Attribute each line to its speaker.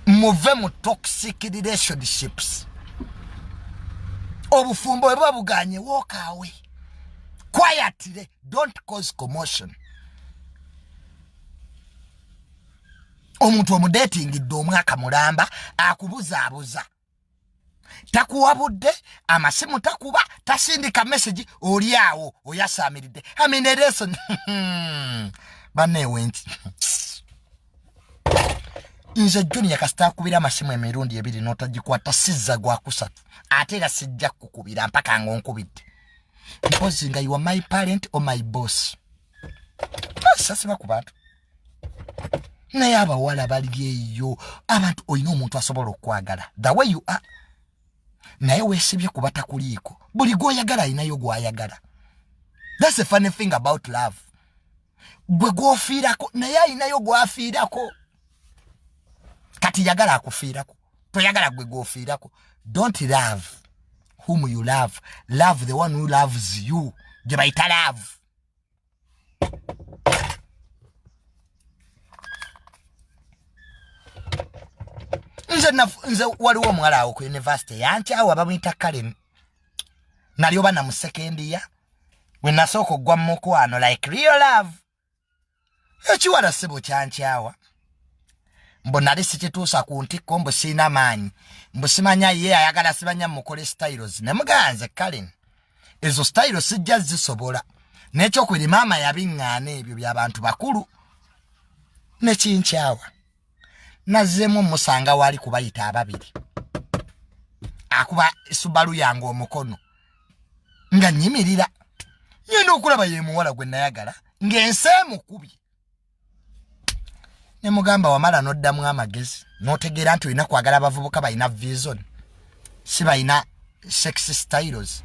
Speaker 1: Muve mu toxic relationships. Obufumbo bwe buba buganye, walk away quietly, don't cause commotion. Omuntu omudetingidde omwaka mulamba, akubuzaabuza, takuwabudde, amasimu takuba, tasindika message, oli awo oyasaamiridde aminereso banneewe nti nze Junior kasita akubira amasimu emirundi ebiri n'otagikwata, sizza gwakusatu, ate era sijja kukubira mpaka nga onkubidde, mpozi nga you are my parent or my boss. Sasiba ku bantu, naye abawala bali eyo. Abantu olina omuntu asobola okwagala the way you are, naye weesibye kuba takuliiko. Buli gwoyagala alinayo gwayagala. That's the funny thing about love. Gwe gwofiirako, naye alinayo gwafiirako. Kati yagala akufiirako, toyagala gwe gwofiirako. Don't love whom you love, love the one who loves you, gye bayita love. Nze waliwo omuwala awo ku university yankyawa, bamuyita Karen. Nali oba namu second year we nasooka okugwa mu mukwano, like real love. Ekiwala ssebo kyankyawa, mbu nali sikituusa ku ntikko, mbu siina maanyi, mbu simanya ye ayagala simanya mukole styles. Ne muganze Karen, ezo style sijja zisobola. N'ekyokubiri, maama yabiŋŋaana, ebyo by'abantu bakulu. Nekinkyawa, nazzeemu omusanga waali kubayita ababiri, akuba Subaru yange omukono nga nyimirira, ngenda okulaba ye muwala gwe nayagala ng'ensi emukubye. Ne mugamba, wamala n'oddamu amagezi n'otegeera nti olina kwagala abavubuka balina vision, si balina sex styles.